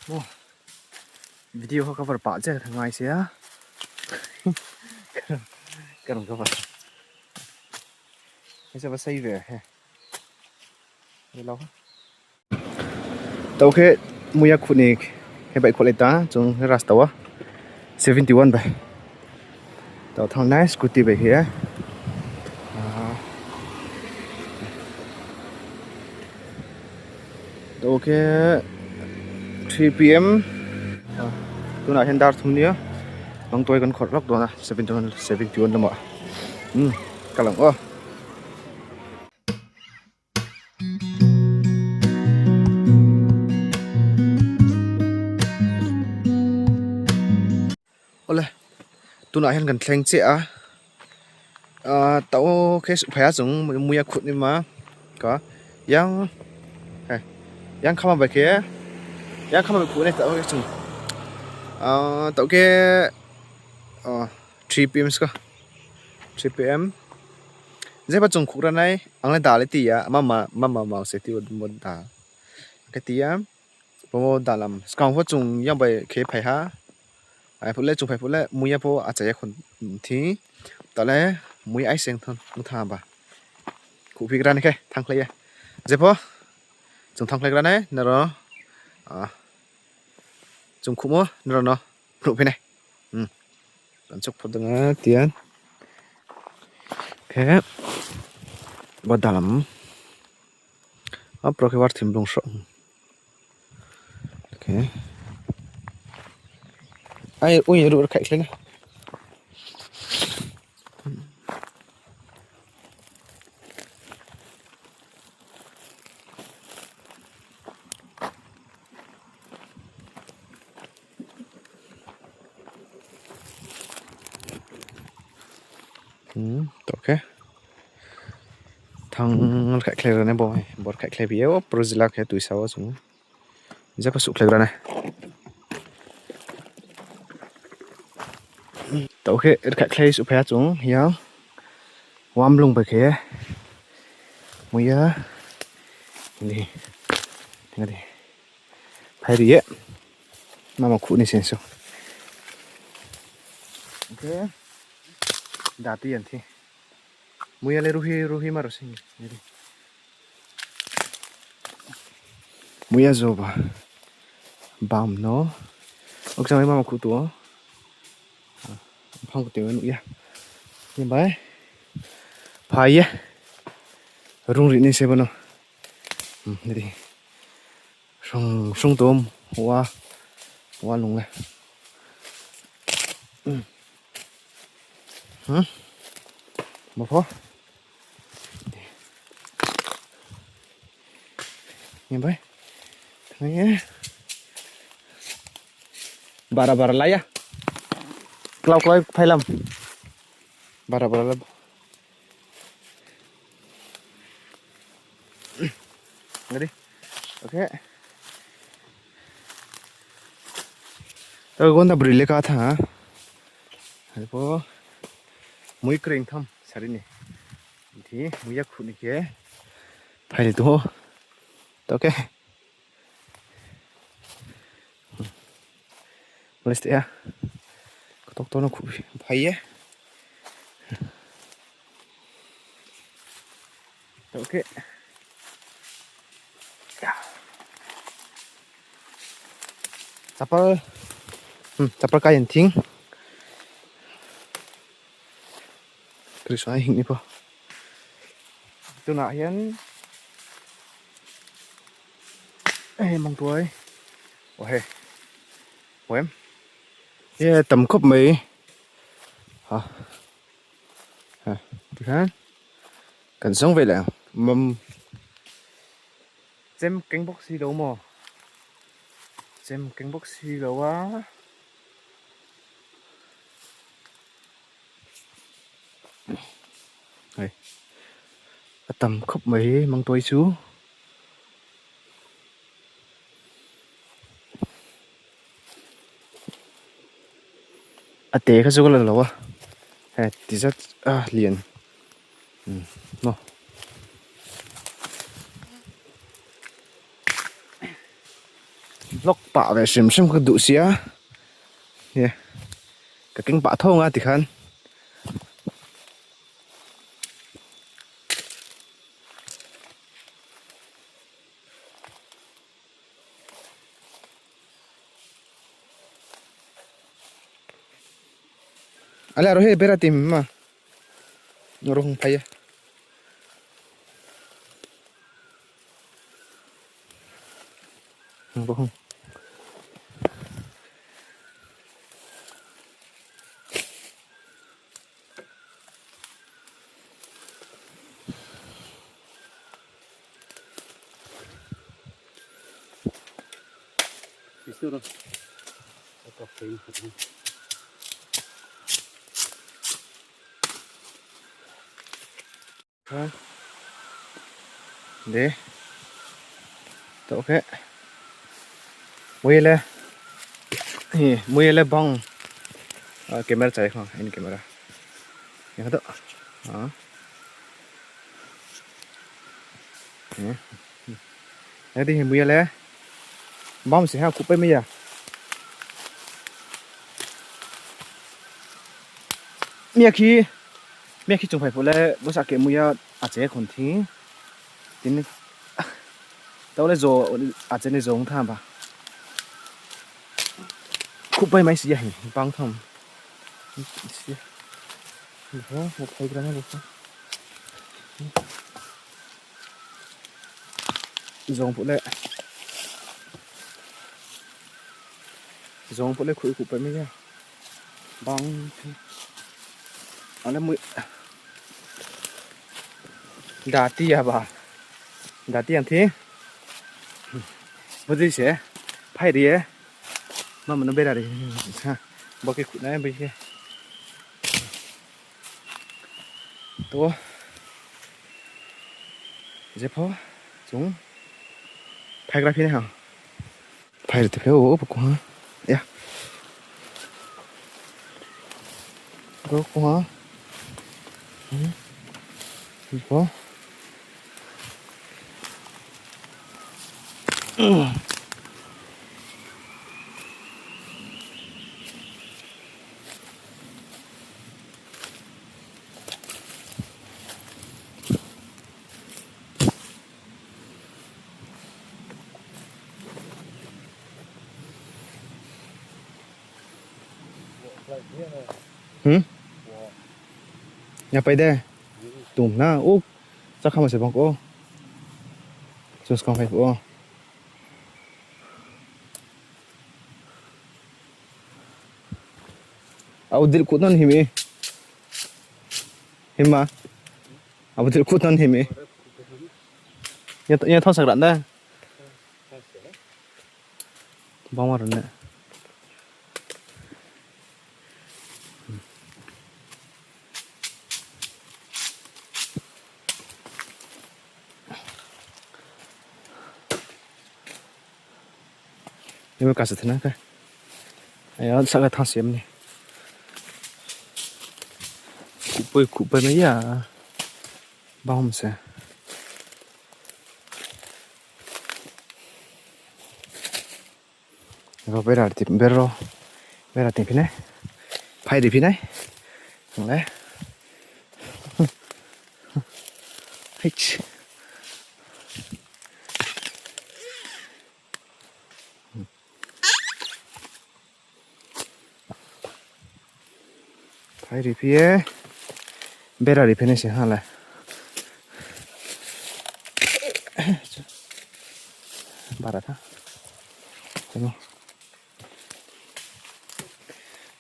Maw video kha cover pah chiah ka ngai sia ka rawn cover hei va sei ve he tau khi muya khuni he bai khawlei ta chung he rasta a 71 bai tau thang nai scooty bai hi tau khi 3 pm tunah hian dar thum nia mangtawi kan khawrh lawk dawn a 71 lamah umm ka lang aw. Awle tunah hian kan thleng chiah a ahh tau khi phai a chung mui a khut ni ma ka yang hei yang khama bai khi yang khama bai khuh ni tau chung ahh tau khi ahh 3 pm ka 3 pm. Zepa chung khuk ranai ang le dal ti a mama mama mau se ti mo da ka ti a mo da lam skang ho chung yang bai khe phai ha ai phu le chung phai phu le muya pho a chai khon thi ta le mui ai seng thon mu tha ba khu phi ran khe thang khle ya zepo chung thang khle ran nai na ro a chung khu mo na ro no phu phi này kan chuk phawt ang a tian he badal lam a pro khi var thim lung hrawk okay ai ui ru khaih thleng a. Tawh thang khaih thlek rane bawng hei bawr khaih thlek viau a prozila khi a tui sau a chung zep a suh thlek rane tawh khi khaih thlei suh phei a chung hian uam lung ber khi hmuia ni engati. Phai ri e mama khuh ni sen su okay da ti an thi muya le ruhi ruhi ma ro sing ni muya zo ba bam no ok chang mama khuh tu phang ko te nu ya ni bai phai ye rung ri ni se ba no ni sung sung tôm hoa hoa lùng này ừ. Một phó nhìn bay thấy bara bara lại á cloud cloud phải làm bara bara làm Ready? Okay. Tôi con beri leka tha. Po mui kreng tham sari ni. Thi mui ya khu ni ke. Phai to. Okay. Let's ya. Tok to no khu phai ye. Okay. Chapal chapal kai an thing Krishna hing ni pawh tunah hian hei mang tuai aw hei mawi em e tam khawp mai ha ha tikhan kan zawng ve leh ang mam chem keng bawk si lo maw chem keng bawk si lo a hei a tam khawp mai mang tuai chu a te kha chu ka la lo a hei ti zat a lian maw. Vlog pah ve hrim hrim ka duh sia nge ka keng pah tho anga tikhan. Ale aro he bera tim ma rohung phai e. Rohung. De to khe mui le hi mui le bang camera chai kha in camera ya to ha Thế thì mui le bom sẽ hao cúp bây giờ mia khi mia khi chúng phải phụ lệ bữa sáng kia mui à chế còn thí tin tao lấy rồi à chế này giống tham bà cúp bay mấy xí hình băng thầm một thấy cái này được Zawng pawh leh zawng pawh leh khuih khuh paih mai a bang te a la mui dati a ba dati ang thi budi se phai ri e ma manu bera ri ha baki khut nai bai he to Zepho chung phaigra phi ha phai te pheu op ko ha ya go ko ha ko Hmm? Nhà phải đây. Tùm na, ú. Chắc không phải bóng cô. Just không phải cô. Au dil kut nan himi. Hima. Au dil kut nan himi. Nhà nhà thon sạc đạn đây. Bóng vào rồi nè. Nhưng mà cả sự thế nào cái. Ai sợ cái thằng xiêm này. Cụ bơi mấy à. Bao hôm sẽ. Rồi bây giờ thì bây giờ bây giờ tìm phía này. Phải đi phía này. Đấy. Hích. Phải đi phía bây giờ đi phía này sẽ hả lại. Bà đã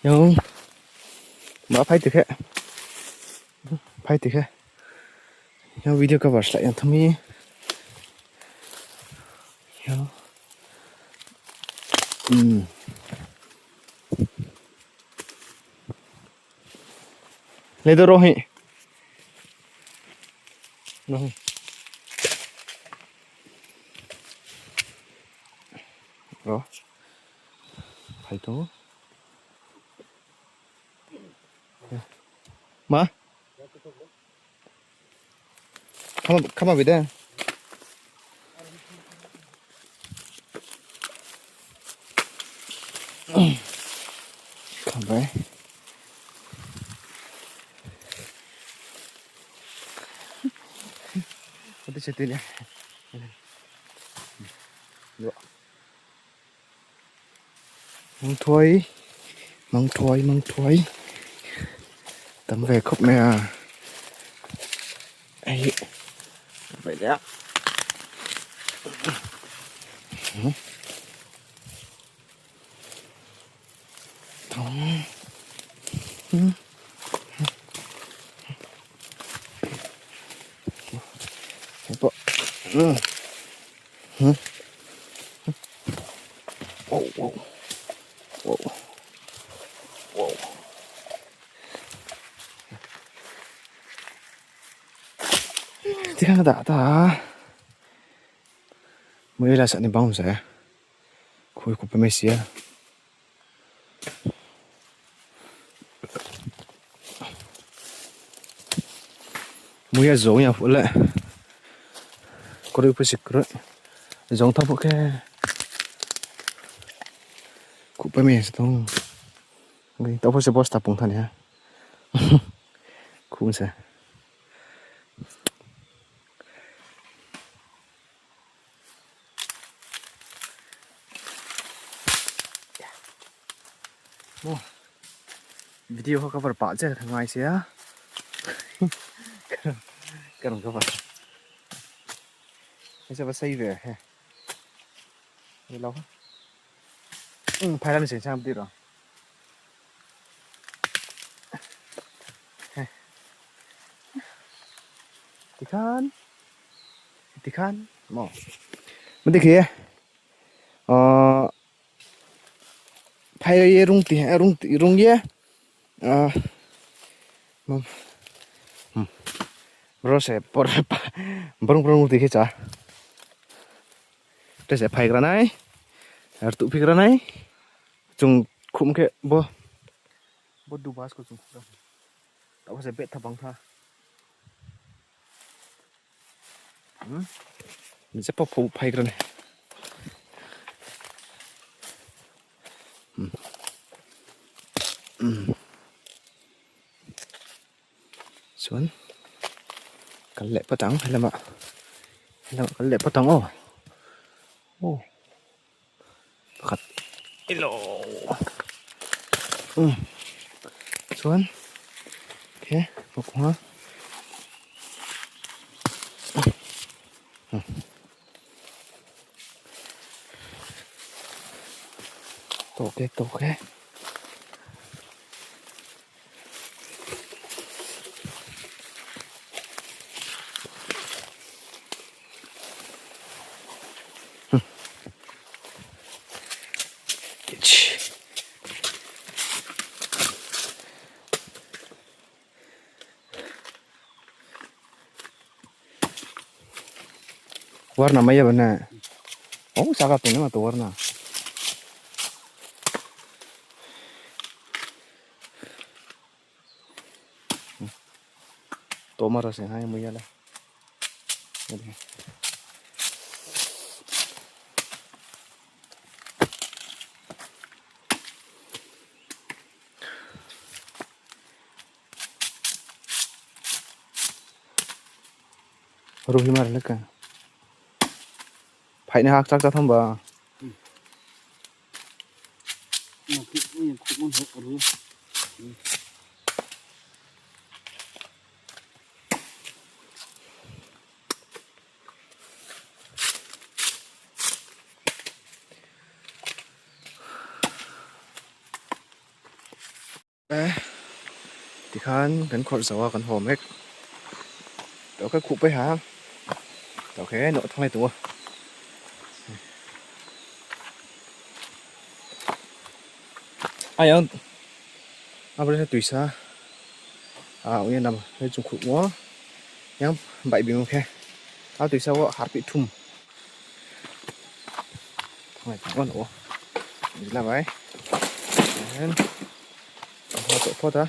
nhưng mà phải được hết phải được hết nhưng video cover lại yang thami nhưng lấy đồ rồi rồi rồi phải tố mà come up with that. Khabai. Mang thuai mang thuai mang thuai tam ve khawp mai a hei hi leh a Hei pawh Tikhan ka dah ta a Mui la sah ni bang se khawi khup mai sia. Mui a zawng ya fuh le kawr pawh sik rawih zawng tho pawh khe khuh pawh mai tawng tawh pawh se bosta pung tha nia khuh se. Maw video kha cover pah chiah ka ngai sia ka rawn cover hei chu va sei ve he ni lo phai lam sen sang tir ang he tikhan. Tikhan maw ma tikhi ahh phai rung ti rung rung ye ahh brose por brung brung ti khi cha te se phai granai ar tu phik granai chung khum khe bo bo du bas ko chung khum ta se bet tha bang tha. मोनसे फाव फायग्रानो chuan kal leh phawt ang helamah helamah kal leh phawt ang aw aw pakhat ilo umm chuan he bawk a tawk e tawk e. Warna maya bana. Oh, saka tu ni tu warna. Tomar se hai maya la. Ruhi mar leka. Phai na hak chak cha thom ba. Tikhan kan khawrh zo a kan haw mek tawh kha khuh paiha tawh khe nawh thang lai tung a. Ai ang a bula tui sa a eng nge nam hei chung khuh maw yang baih bing khe a tui sa pawh har pih thum thang lai tung a ni lai hian a hma tawh phawt a.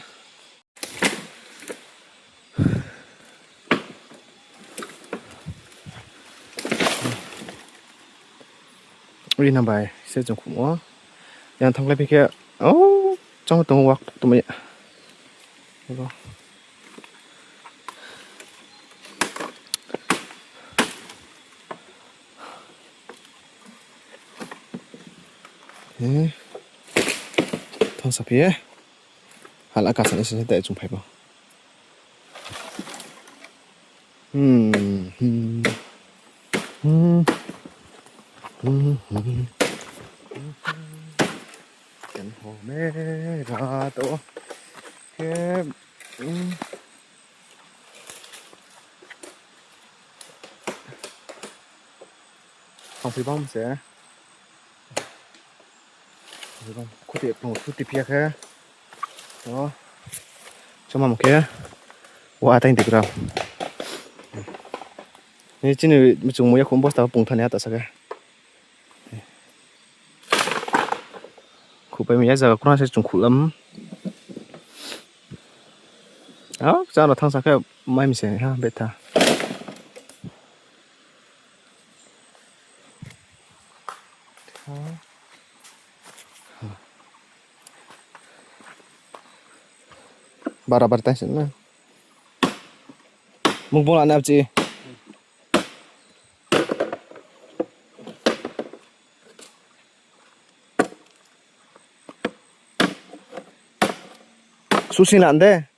Ui na bai se chung khuh maw. Yang thang lai phei oh chang tong wak tuk tumai he thang sa phi hal aka san sin te chung phai ba hmm hmm hmm hmm hmm kan haw mek a tawh he thangpui bang se khuti khuti phiak he aw chama mo khe wa ta dik ra ni chini chung mo ya khum bosta pung thani ata sake khupai mi ya jaga kuna se chung khulam aw cha na thang sa khe mai mi se ha betha Barabar tay na. Mukbang na chi. Susi na ande.